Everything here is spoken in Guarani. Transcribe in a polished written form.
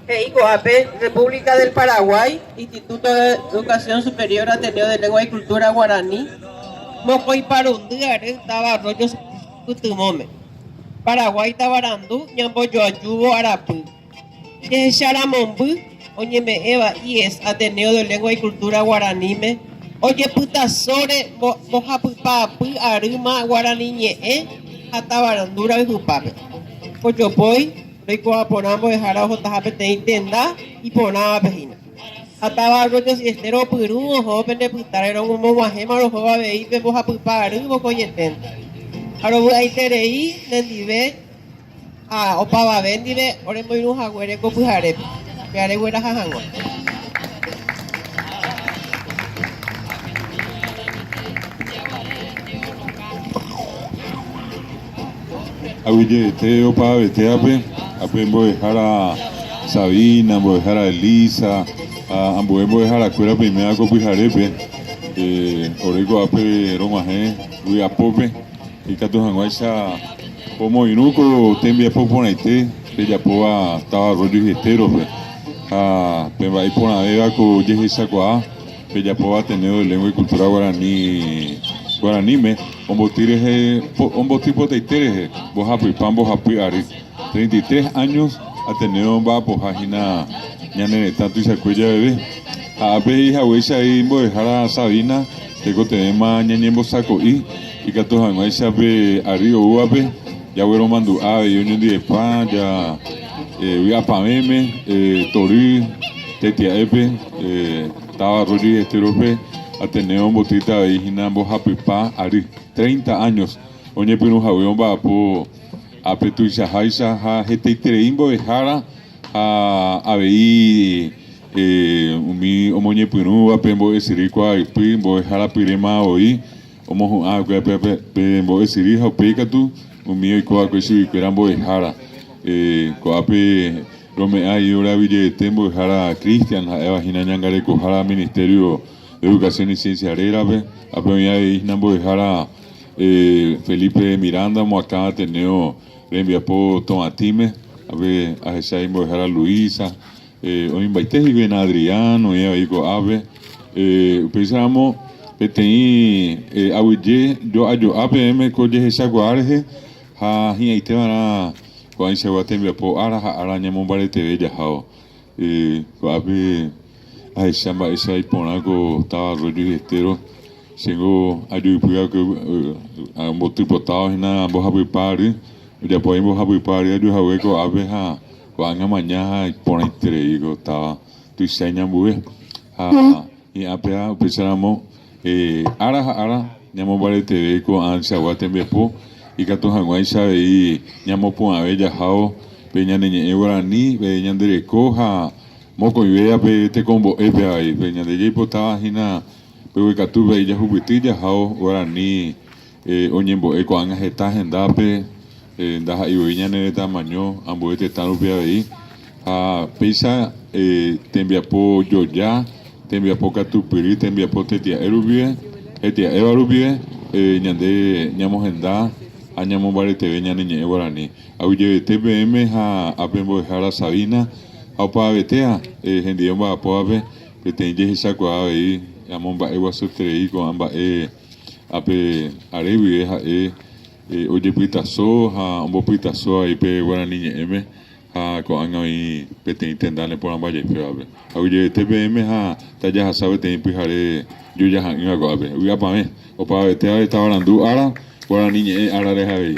He'i ko'ápe, República del Paraguay, Instituto de Educación Superior Ateneo de Lengua y Cultura Guaraní, mokõiparundy ary táva Arroyos Pytyvõme, Paraguái tavarandu ñambojoajúvo arapy. Jehecharamomby oñeme'ẽva IES Ateneo de Lengua y Cultura Guaraníme ojepytasóre mbohapypaapy arýma guarani ñe'ẽ ha tavarandu rayhupápe. Ko jopói roikuaa porã mbo'ehára ohotaha peteĩ tenda iporãvape hína. Ha táva Arroyos y Esteros opyrũ oho pende pytáre rog̃uahẽma rohóva avei pe mbohapypa ary vokóietente. Ha rovy'aiterei nendive ha opavave ndive oremoirũ haguére ko pyharépe, pyhare gueraha hag̃ua. Aguyjeete opavavetévape, ápe mbo'ehára Sabina, mbo'ehára Elisa ha ambue mbo'eharakuéra peiméva ko pyharépe, ore ko'ápe rog̃uahẽ vy'apópe. Ikatu hag̃uáicha pomoirũ ko tembiapo porãite pejapóva táva Arroyo y Esteros-pe ha pe mba'e iporãvéva ko jehechakuaa pejapóva Ateneo de Lengua y Cultura Guarani Guaraníme omboty rehe omboty potaite rehe mbohapypa mbohapy ary, 33 años, Ateneo omba'apoha hína ñane retã tuichakue javeve. Ha ápe he'i haguéicha avei mbo'ehára Sabina tekotevẽma ñañembosako'i Ikatu hag̃uáicha pe ary oúvape jagueromandu'a avei oñondivepa ja vy'apavẽme tory tetia'épe táva Arroyo y Esteros-pe Ateneo ombotýta avei hína mbohapypa ary, treinta años, oñepyrũ hague omba'apo ápe tuichaháicha ha hetaiterei mbo'ehára ha avei umi omoñepyrũva pe mbo'esyry kuaaypy mbo'ehára pyréma voi. Omohu'ã va'ekue pe pe mbo'esyry ha upéi katu umi oiko va'ekue chuguikuéra mbo'ehára. Ko'ápe rome'ã ióra guyjeete mbo'ehára Cristian ha'éva hína ñangarekohára Ministerio de Educación y Ciencia rérape. Ápe oĩ avei hína mbo'ehára Felipe Miranda omoakã Ateneo rembiapo Tovatĩme. Ápe ahecha imbo'ehára Luisa, Oĩmbaite hikuái na Adrián, oĩ avei ko'ápe. Upéicharamo peteĩ aguyje jo'a jo'a peẽme ko jehechakuaa rehe ha hi'ãite va'erã ko'ãichagua tembiapo ára ha ára ñamombareteve jahávo. Ko'ápe ahecha mba'éicha iporã ko táva Arroyo y Estero, chéngo ajoypy va'ekue ambotypotáva hína mbohapypa ary, ojapo avei mbohapypa ary ajuhague ko'ápe ha Ko'ág̃a maña ha iporãiterei ko táva tuicha iñambue ha hi'ã péva upéicharamo ára ha ára ñamombareteve ko'ãichagua tembiapo ikatu hag̃uáicha avei ñamopu'ãve jahávo pe ñane ñe'ẽ guarani, pe ñande reko ha mokõivéva pe tekombo'épe avei. Pe ñande jaipotáva hína mbeguekatúpe avei jahupyty jahávo guarani Oñembo'e ko'ág̃a heta hendápe, ndaha'éi voi ñane retãmaño ambue tetã rupi avei, ha péicha tembiapo joja, tembiapo katupyry, tembiapo tetia'e rupive, hetia'éva rupive, ñande ñamohenda ha ñamombareteve ñane ñe'ẽ guarani. Aguyjevete peẽme ha ápe mbo'ehára Sabina ha opavavetéa hendive omba'apóvape peteĩ jehechakuaa avei amomba'eguasueterei ko'ã mba'e. Ápe are guive ha'e ojepytaso ha ombopytaso avei pe guarani ñe'ẽme ha ko'ág̃a oĩ peteĩ tenda neporãmbajepévape. Aguyjevete peẽme ha tajahasa peteĩ pyhare jojaha'ỹva ko'ápe. Vy'apavẽ, opavavete avei tavarandu ára, guarani ñe'ẽ ára rehe avei.